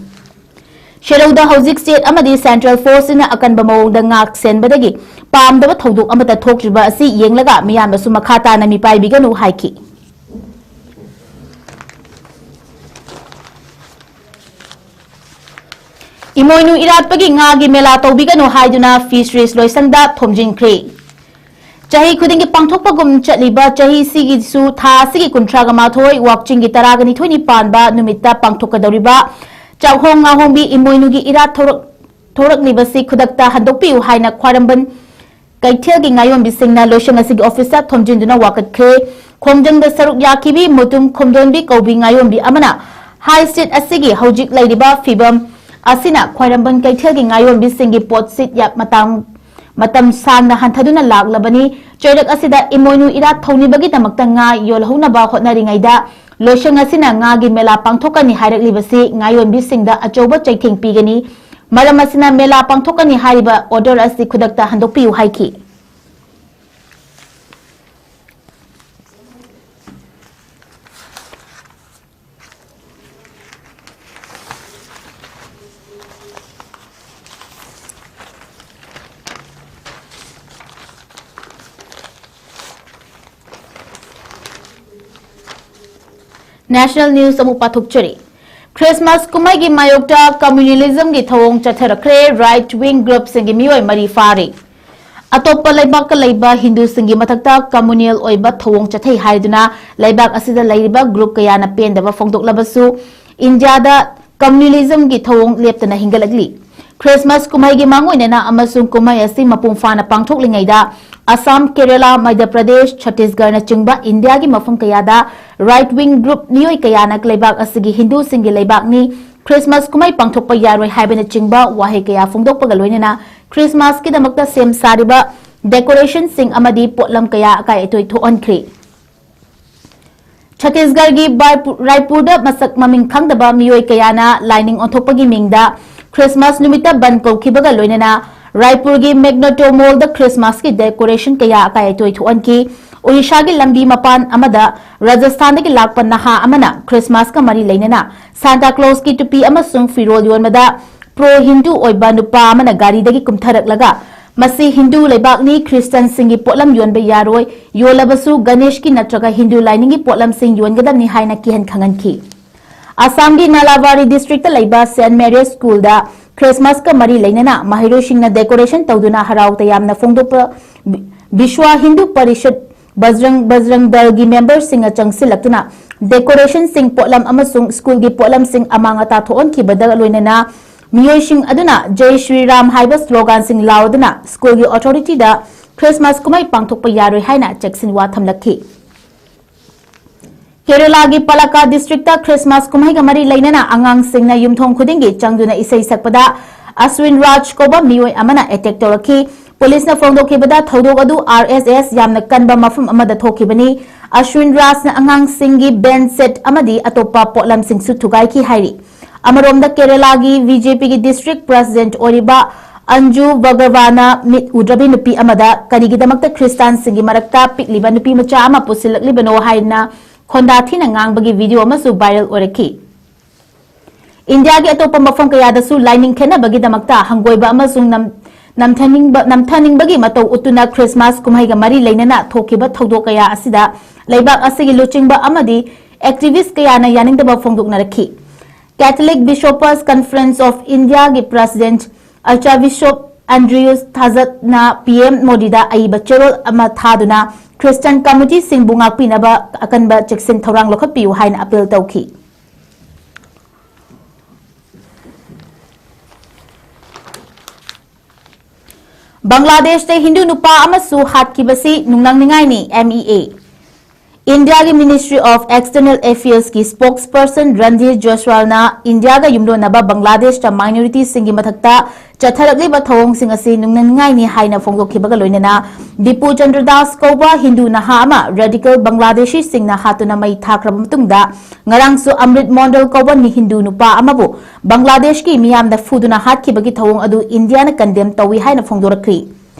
ꯁꯦꯔꯧꯗ ꯍꯧꯖꯤꯛ state ꯑꯃꯗꯤ central forceꯁꯤꯡꯅ ꯑꯀꯟꯕ ꯃꯑꯣꯡꯗ ꯉꯥꯛ ꯁꯦꯟꯕꯗꯒꯤ ꯄꯥꯝꯗꯕ ꯊꯧꯗꯣꯛ ꯑꯃꯠꯇ ꯊꯣꯛꯇ꯭ꯔꯤꯕ ꯑꯁꯤ ꯌꯦꯡꯂꯒ ꯃꯤꯌꯥꯝꯅꯁꯨ ꯃꯈꯥ ꯇꯥꯅ ꯃꯤꯄꯥꯏꯕꯤꯒꯅꯨ ꯍꯥꯏꯈꯤ꯫ ꯏꯃꯣꯏꯅꯨ ꯏꯔꯥꯠꯄꯒꯤ ꯉꯥꯒꯤ ꯃꯦꯂꯥ ꯇꯧꯕꯤꯒꯅꯨ ꯍꯥꯏꯗꯨꯅ Fisheries ꯂꯣꯏꯁꯪꯗ ꯊꯣꯝꯖꯤꯟꯈ꯭ꯔꯦ꯫ ꯆꯍꯤ ꯈꯨꯗꯤꯡꯒꯤ ꯄꯥꯡꯊꯣꯛꯄꯒꯨꯝ ꯆꯠꯂꯤꯕ ꯆꯍꯤꯁꯤꯒꯤꯁꯨ ꯊꯥ ꯑꯁꯤꯒꯤ ꯀꯨꯟꯊ꯭ꯔꯥꯒ ꯃꯥꯊꯣꯏ, ꯋꯥꯛꯆꯤꯡꯒꯤ ꯇꯔꯥꯒ ꯅꯤꯊꯣꯏꯅꯤ ꯄꯥꯟꯕ ꯅꯨꯃꯤꯠꯇ ꯄꯥꯡꯊꯣꯛꯀꯗꯧꯔꯤꯕ ꯆꯥꯛꯍꯣꯡ ꯉꯥꯍꯣꯡꯕꯤ ꯏꯃꯣꯏꯅꯨꯒꯤ ꯏꯔꯥꯠ ꯊꯧꯔꯛ-, ꯊꯧꯔꯛꯂꯤꯕꯁꯤ ꯈꯨꯗꯛꯇ ꯍꯟꯗꯣꯛꯄꯤꯌꯨ ꯍꯥꯏꯅ ꯈ꯭ꯋꯥꯏꯔꯝꯕꯟ ꯀꯩꯊꯦꯜꯒꯤ ꯉꯥꯌꯣꯟꯕꯤꯁꯤꯡꯅ ꯂꯣꯏꯁꯪ ꯑꯁꯤꯒꯤ ꯑꯣꯐꯤꯁꯇ ꯊꯣꯝꯖꯤꯟꯗꯨꯅ ꯋꯥꯀꯠꯈ꯭ꯔꯦ꯫ ꯈꯣꯡꯖꯪꯗ ꯁꯔꯨꯛ ꯌꯥꯈꯤꯕꯤ ꯃꯨꯇꯨꯝ ꯈꯣꯝꯗꯣꯟꯕꯤ ꯀꯧꯕꯤ ꯉꯥꯌꯣꯟꯕꯤ ꯑꯃꯅ ꯍꯥꯏ ꯁ꯭ꯇ꯭ꯔꯤꯠ ꯑꯁꯤꯒꯤ ꯍꯧꯖꯤꯛ ꯂꯩꯔꯤꯕ ꯐꯤꯕꯝ ꯑꯁꯤꯅ ꯈ꯭ꯋꯥꯏꯔꯝꯕꯟ ꯀꯩꯊꯦꯜꯒꯤ ꯉꯥꯌꯣꯟꯕꯤꯁꯤꯡꯒꯤ ꯄꯣꯠꯁꯤꯠ ꯌꯥ-, ꯃꯇꯥꯡ, ꯃꯇꯝ ꯁꯥꯡꯅ ꯍꯟꯊꯗꯨꯅ ꯂꯥꯛꯂꯕꯅꯤ꯫ ꯆꯩꯔꯛ ꯑꯁꯤꯗ ꯏꯃꯣꯏꯅꯨ ꯏꯔꯥꯠ ꯊꯧꯅꯤꯕꯒꯤꯗꯃꯛꯇ ꯉꯥ ꯌꯣꯜꯍꯧꯅꯕ ꯍꯣꯠꯅꯔꯤꯉꯩꯗ ꯂꯣꯏꯁꯪ ꯑꯁꯤꯅ ꯉꯥꯒꯤ ꯃꯦꯂꯥ ꯄꯥꯡꯊꯣꯛꯀꯅꯤ ꯍꯥꯏꯔꯛꯂꯤꯕꯁꯤ ꯉꯥꯌꯣꯟꯕꯤꯁꯤꯡꯗ ꯑꯆꯧꯕ ꯆꯩꯊꯦꯡ ꯄꯤꯒꯅꯤ꯫ ꯃꯔꯝ ꯑꯁꯤꯅ ꯃꯦꯂꯥ ꯄꯥꯡꯊꯣꯛꯀꯅꯤ ꯍꯥꯏꯔꯤꯕ ꯑꯣꯔꯗꯔ ꯑꯁꯤ ꯈꯨꯗꯛꯇ ꯍꯟꯗꯣꯛꯄꯤꯌꯨ ꯍꯥꯏꯈꯤ꯫ National news ꯑꯃꯨꯛ ꯄꯥꯊꯣꯛꯆꯔꯤ꯫ ꯈ꯭ꯔꯤꯁꯃꯥꯁ ꯀꯨꯝꯍꯩꯒꯤ ꯃꯥꯌꯣꯛꯇ ꯀꯝꯃ꯭ꯌꯨꯅꯤꯖꯝꯒꯤ ꯊꯧꯑꯣꯡ ꯆꯠꯊꯔꯛꯈ꯭ꯔꯦ, ꯔꯥꯏꯠ ꯋꯤꯡ ꯒ꯭ꯔꯨꯞꯁꯤꯡꯒꯤ ꯃꯤꯑꯣꯏ ꯃꯔꯤ ꯐꯥꯔꯤ꯫ ꯑꯇꯣꯞꯄ ꯂꯩꯕꯥꯛꯇ ꯂꯩꯕ ꯍꯤꯟꯗꯨꯁꯤꯡꯒꯤ ꯃꯊꯛꯇ ꯀꯝꯃ꯭ꯌꯨꯅꯦꯜ ꯑꯣꯏꯕ ꯊꯧꯑꯣꯡ ꯆꯠꯊꯩ ꯍꯥꯏꯗꯨꯅ ꯂꯩꯕꯥꯛ ꯑꯁꯤꯗ ꯂꯩꯔꯤꯕ ꯒ꯭ꯔꯨꯞ ꯀꯌꯥꯅ ꯄꯦꯟꯗꯕ ꯐꯣꯡꯗꯣꯛꯂꯕꯁꯨ, ꯏꯟꯗꯤꯌꯥꯗ ꯀꯝꯃ꯭ꯌꯨꯅꯤꯖꯝꯒꯤ ꯊꯧꯑꯣꯡ ꯂꯦꯞꯇꯅ ꯍꯦꯟꯒꯠꯂꯛꯂꯤ꯫ ꯈ꯭ꯔꯤꯁꯃꯥꯁ ꯀꯨꯝꯍꯩꯒꯤ ꯃꯥꯡꯑꯣꯏꯅꯅ ꯑꯃꯁꯨꯡ ꯀꯨꯝꯍꯩ ꯑꯁꯤ ꯃꯄꯨꯡ ꯐꯥꯅ ꯄꯥꯡꯊꯣꯛꯂꯤꯉꯩꯗ ꯑꯁꯥꯝ, ꯀꯦꯔꯦꯂꯥ, ꯃꯙ꯭ꯌ ꯄ꯭ꯔꯗꯦꯁ, ꯆꯠꯇꯤꯁꯒꯔꯅꯆꯤꯡꯕ ꯏꯟꯗꯤꯌꯥꯒꯤ ꯃꯐꯝ ꯀꯌꯥꯗ ꯔꯥꯏꯠ ꯋꯤꯡ ꯒ꯭ꯔꯨꯞ ꯃꯤꯑꯣꯏ ꯀꯌꯥꯅ ꯂꯩꯕꯥꯛ ꯑꯁꯤꯒꯤ ꯍꯤꯟꯗꯨꯁꯤꯡꯒꯤ ꯂꯩꯕꯥꯛꯅꯤ, ꯈ꯭ꯔꯤꯁꯃꯥꯁ ꯀꯨꯝꯍꯩ ꯄꯥꯡꯊꯣꯛꯄ ꯌꯥꯔꯣꯏ ꯍꯥꯏꯕꯅꯆꯤꯡꯕ ꯋꯥꯍꯩ ꯀꯌꯥ ꯐꯣꯡꯗꯣꯛꯄꯒ ꯂꯣꯏꯅꯅ ꯈ꯭ꯔꯤꯁꯃꯥꯁꯀꯤꯗꯃꯛꯇ ꯁꯦꯝ ꯁꯥꯔꯤꯕ ꯗꯦꯀꯣꯔꯦꯁꯟꯁꯤꯡ ꯑꯃꯗꯤ ꯄꯣꯠꯂꯝ ꯀꯌꯥ ꯑꯀꯥꯏ ꯑꯇꯣꯏ ꯊꯣꯛꯍꯟꯈ꯭ꯔꯤ꯫ ꯆꯠꯇꯤꯁꯒꯔꯒꯤ ꯕꯥꯏꯄꯨ-, ꯔꯥꯏꯄꯨꯔꯗ ꯃꯁꯛ ꯃꯃꯤꯡ ꯈꯪꯗꯕ ꯃꯤꯑꯣꯏ ꯀꯌꯥꯅ ꯂꯥꯏꯅꯤꯡ ꯑꯣꯟꯊꯣꯛꯄꯒꯤ ꯃꯤꯡꯗ ꯈ꯭ꯔꯤꯁꯃꯥꯁ ꯅꯨꯃꯤꯠꯇ ꯕꯟ ꯀꯧꯈꯤꯕꯒ ꯂꯣꯏꯅꯅ ꯔꯥꯏꯄꯨꯔꯒꯤ ꯃꯦꯒꯅꯦꯇꯣ ꯃꯣꯜꯗ ꯈ꯭ꯔꯤꯁꯃꯥꯁꯀꯤ ꯗꯦꯀꯣꯔꯦꯁꯟ ꯀꯌꯥ ꯑꯀꯥꯏ ꯑꯇꯣꯏ ꯊꯣꯛꯍꯟꯈꯤ꯫ ꯑꯣꯔꯤꯁꯥꯒꯤ ꯂꯝꯕꯤ ꯃꯄꯥꯟ ꯑꯃꯗ ꯔꯥꯖꯁꯊꯥꯟꯗꯒꯤ ꯂꯥꯛꯄ ꯅꯍꯥ ꯑꯃꯅ ꯈ꯭ꯔꯤꯁꯃꯥꯁꯀ ꯃꯔꯤ ꯂꯩꯅꯅ ꯁꯥꯟꯇꯥ ꯀ꯭ꯂꯣꯁꯀꯤ ꯇꯨꯄꯤ ꯑꯃꯁꯨꯡ ꯐꯤꯔꯣꯜ ꯌꯣꯟꯕꯗ ꯄ꯭ꯔꯣ ꯍꯤꯟꯗꯨ ꯑꯣꯏꯕ ꯅꯨꯄꯥ ꯑꯃꯅ ꯒꯥꯔꯤꯗꯒꯤ ꯀꯨꯝꯊꯔꯛꯂꯒ, "ꯃꯁꯤ ꯍꯤꯟꯗꯨ ꯂꯩꯕꯥꯛꯅꯤ, ꯈ꯭ꯔꯤꯁꯇꯟꯁꯤꯡꯒꯤ ꯄꯣꯠꯂꯝ ꯌꯣꯟꯕ ꯌꯥꯔꯣꯏ, ꯌꯣꯜꯂꯕꯁꯨ ꯒꯅꯦꯁꯀꯤ ꯅꯠꯇ꯭ꯔꯒ ꯍꯤꯟꯗꯨ ꯂꯥꯏꯅꯤꯡꯒꯤ ꯄꯣꯠꯂꯝꯁꯤꯡ ꯌꯣꯟꯒꯗꯕꯅꯤ" ꯍꯥꯏꯅ ꯀꯤꯍꯟ ꯈꯪꯍꯟꯈꯤ꯫ ꯑꯁꯥꯝꯒꯤ ꯅꯥꯂꯥꯕꯥꯔꯤ ꯗꯤꯁꯇ꯭ꯔꯤꯛꯇ ꯂꯩꯕ ꯁꯦꯟꯠ ꯃꯦꯔꯤꯁ ꯁ꯭ꯀꯨꯜꯗ ꯈ꯭ꯔꯤꯁꯃꯥꯁꯀ ꯃꯔꯤ ꯂꯩꯅꯅ ꯃꯍꯩꯔꯣꯏꯁꯤꯡꯅ ꯗꯦꯀꯣꯔꯦꯁꯟ ꯇꯧꯗꯨꯅ ꯍꯔꯥꯎ ꯇꯌꯥꯝꯅ ꯐꯣꯡꯗꯣꯛꯄ ꯕꯤ-, ꯕꯤꯁ꯭ꯋ ꯍꯤꯟꯗꯨ ꯄꯔꯤꯁꯠ ꯕꯖꯔꯪ, ꯕꯖꯔꯪ ꯗꯜꯒꯤ ꯃꯦꯝꯕꯔꯁꯤꯡꯅ ꯆꯪꯁꯤꯜꯂꯛꯇꯨꯅ ꯗꯦꯀꯣꯔꯦꯁꯟꯁꯤꯡ, ꯄꯣꯠꯂꯝ ꯑꯃꯁꯨꯡ ꯁ꯭ꯀꯨꯜꯒꯤ ꯄꯣꯠꯂꯝꯁꯤꯡ ꯑꯃꯥꯡ ꯑꯇꯥ ꯊꯣꯛꯍꯟꯈꯤꯕꯗ ꯂꯣꯏꯅꯅ ꯃꯤꯑꯣꯏꯁꯤꯡ ꯑꯗꯨꯅ "ꯖꯩ ꯁ꯭ꯔꯤ ꯔꯥꯝ" ꯍꯥꯏꯕ ꯁ꯭ꯂꯣꯒꯥꯟꯁꯤꯡ ꯂꯥꯎꯗꯨꯅ ꯁ꯭ꯀꯨꯜꯒꯤ ꯑꯣꯊꯣꯔꯤꯇꯤꯗ ꯈ꯭ꯔꯤꯁꯃꯥꯁ ꯀꯨꯝꯍꯩ ꯄꯥꯡꯊꯣꯛꯄ ꯌꯥꯔꯣꯏ ꯍꯥꯏꯅ ꯆꯦꯛꯁꯤꯟꯋꯥ ꯊꯝꯂꯛꯈꯤ꯫ ꯀꯦꯔꯦꯂꯥꯒꯤ ꯄꯂꯛꯀꯥꯠ ꯗꯤꯁꯇ꯭ꯔꯤꯛꯇ ꯈ꯭ꯔꯤꯁꯃꯥꯁ ꯀꯨꯝꯍꯩꯒ ꯃꯔꯤ ꯂꯩꯅꯅ ꯑꯉꯥꯡꯁꯤꯡꯅ ꯌꯨꯝꯊꯣꯡ ꯈꯨꯗꯤꯡꯒꯤ ꯆꯪꯗꯨꯅ ꯏꯁꯩ ꯁꯛꯄꯗ ꯑꯁ꯭ꯋꯤꯟ ꯔꯥꯖ ꯀꯧꯕ ꯃꯤꯑꯣꯏ ꯑꯃꯅ ꯑꯦꯇꯦꯛ ꯇꯧꯔꯛꯈꯤ꯫ ꯄꯨꯂꯤꯁꯅ ꯐꯣꯡꯗꯣꯛꯈꯤꯕꯗ ꯊꯧꯗꯣꯛ ꯑꯗꯨ ꯑꯥꯔ ꯑꯦꯁ ꯑꯦꯁ ꯌꯥꯝꯅ ꯀꯟꯕ ꯃꯐꯝ ꯑꯃꯗ ꯊꯣꯛꯈꯤꯕꯅꯤ꯫ ꯑꯁ꯭ꯋꯤꯟ ꯔꯥꯖꯅ ꯑꯉꯥꯡꯁꯤꯡꯒꯤ ꯕꯦꯟ ꯁꯦꯠ ꯑꯃꯗꯤ ꯑꯇꯣꯞꯄ ꯄꯣꯠꯂꯝꯁꯤꯡꯁꯨ ꯊꯨꯒꯥꯏꯈꯤ ꯍꯥꯏꯔꯤ꯫ ꯑꯃꯔꯣꯝꯗ ꯀꯦꯔꯦꯂꯥꯒꯤ ꯕꯤ ꯖꯦ ꯄꯤꯒꯤ ꯗꯤꯁꯇ꯭ꯔꯤꯛ ꯄ꯭ꯔꯦꯁꯤꯗꯦꯟꯠ ꯑꯣꯏꯔꯤꯕ ꯑꯟꯖꯨ ꯕꯒꯔꯋꯥꯅ ꯃꯤꯠ ꯎꯗ꯭ꯔꯕꯤ ꯅꯨꯄꯤ ꯑꯃꯗ ꯀꯔꯤꯒꯤꯗꯃꯛꯇ ꯈ꯭ꯔꯤꯁꯇꯥꯟꯁꯤꯡꯒꯤ ꯃꯔꯛꯇ ꯄꯤꯛꯂꯤꯕ ꯅꯨꯄꯤ ꯃꯆꯥ ꯑꯃ ꯄꯨꯁꯤꯜꯂꯛꯂꯤꯕꯅꯣ ꯍꯥꯏꯅ ꯈꯣꯟꯗꯥ ꯊꯤꯅ ꯉꯥꯡꯕꯒꯤ ꯚꯤꯗꯤꯑꯣ ꯑꯃꯁꯨ ꯚꯥꯏꯔꯦꯜ ꯑꯣꯏꯔꯛꯈꯤ꯫ ꯏꯟꯗꯤꯌꯥꯒꯤ ꯑꯇꯣꯞꯄ ꯃꯐꯝ ꯀꯌꯥꯗꯁꯨ ꯂꯥꯏꯅꯤꯡ ꯈꯦꯠꯅꯕꯒꯤꯗꯃꯛꯇ ꯍꯪꯒꯣꯏꯕ ꯑꯃꯁꯨꯡ ꯅꯝ-, ꯅꯝꯊꯅꯤꯡꯕ, ꯅꯝꯊꯅꯤꯡꯕꯒꯤ ꯃꯇꯧ ꯎꯠꯇꯨꯅ ꯈ꯭ꯔꯤꯁꯃꯥꯁ ꯀꯨꯝꯍꯩꯒ ꯃꯔꯤ ꯂꯩꯅꯅ ꯊꯣꯛꯈꯤꯕ ꯊꯧꯗꯣꯛ ꯀꯌꯥ ꯑꯁꯤꯗ ꯂꯩꯕꯥꯛ ꯑꯁꯤꯒꯤ ꯂꯨꯆꯤꯡꯕ ꯑꯃꯗꯤ ꯑꯦꯛꯇꯤꯚꯤꯁ꯭ꯠ ꯀꯌꯥꯅ ꯌꯥꯅꯤꯡꯗꯕ ꯐꯣꯡꯗꯣꯛꯅꯔꯛꯈꯤ꯫ Catholic Bishops' Conference of Indiaꯒꯤ ꯄ꯭ꯔꯦꯁꯤꯗꯦꯟꯠ ꯑꯥꯔꯆꯕꯤꯁꯣꯞ ꯑꯦꯟꯗ꯭ꯔꯤꯌꯨꯁ ꯊꯥꯖꯠꯅ ꯄꯤ ꯑꯦꯝ ꯃꯣꯗꯤꯗ ꯑꯏꯕ ꯆꯦꯔꯣꯜ ꯑꯃ ꯊꯥꯗꯨꯅ ꯈ꯭ꯔꯤꯁꯇꯤꯌꯥꯟ ꯀꯝꯃ꯭ꯌꯨꯅꯤꯇꯤꯁꯤꯡꯕꯨ ꯉꯥꯛꯄꯤꯅꯕ ꯑꯀꯟꯕ ꯆꯦꯛꯁꯤꯟ ꯊꯧꯔꯥꯡ ꯂꯧꯈꯠꯄꯤꯌꯨ ꯍꯥꯏꯅ ꯑꯄꯤꯜ ꯇꯧꯈꯤ꯫ ꯕꯪꯒ꯭ꯂꯥꯗꯦꯁꯇ ꯍꯤꯟꯗꯨ ꯅꯨꯄꯥ ꯑꯃꯁꯨ ꯍꯥꯠꯈꯤꯕꯁꯤ ꯅꯨꯡꯅꯥꯡꯅꯤꯡꯉꯥꯏꯅꯤ, M E A꯫ ꯏꯟꯗꯤꯌꯥꯒꯤ Ministry of External Affairsꯀꯤ spokesperson Randhir ꯖꯣꯏꯁ꯭ꯋꯥꯜꯅ ꯏꯟꯗꯤꯌꯥꯒ ꯌꯨꯝꯂꯣꯟꯅꯕ ꯕꯪꯒ꯭ꯂꯥꯗꯦꯁꯇ minorityꯁꯤꯡꯒꯤ ꯃꯊꯛꯇ ꯆꯠꯊꯔꯛꯂꯤꯕ ꯊꯧꯑꯣꯡꯁꯤꯡ ꯑꯁꯤ ꯅꯨꯡꯅꯥꯡꯅꯤꯡꯉꯥꯏꯅꯤ ꯍꯥꯏꯅ ꯐꯣꯡꯗꯣꯛꯈꯤꯕꯒ ꯂꯣꯏꯅꯅ ꯗꯤꯄꯨ ꯆꯟꯗ꯭ꯔ ꯗꯥꯁ ꯀꯧꯕ ꯍꯤꯟꯗꯨ ꯅꯍꯥ ꯑꯃ radical ꯕꯪꯒ꯭ꯂꯥꯗꯦꯁꯤꯁꯤꯡꯅ ꯍꯥꯠꯇꯨꯅ ꯃꯩ ꯊꯥꯈ꯭ꯔꯕ ꯃꯇꯨꯡꯗ ꯉꯔꯥꯡꯁꯨ ꯑꯃ꯭ꯔꯤꯠ ꯃꯣꯟꯗꯜ ꯀꯧꯕ ꯅꯤ-, ꯍꯤꯟꯗꯨ ꯅꯨꯄꯥ ꯑꯃꯕꯨ ꯕꯪꯒ꯭ꯂꯥꯗꯦꯁꯀꯤ ꯃꯤꯌꯥꯝꯅ ꯐꯨꯗꯨꯅ ꯍꯥꯠꯈꯤꯕꯒꯤ ꯊꯧꯑꯣꯡ ꯑꯗꯨ ꯏꯟꯗꯤꯌꯥꯅ condemn ꯇꯧꯏ ꯍꯥꯏꯅ ꯐꯣꯡꯗꯣꯔꯛꯈꯤ꯫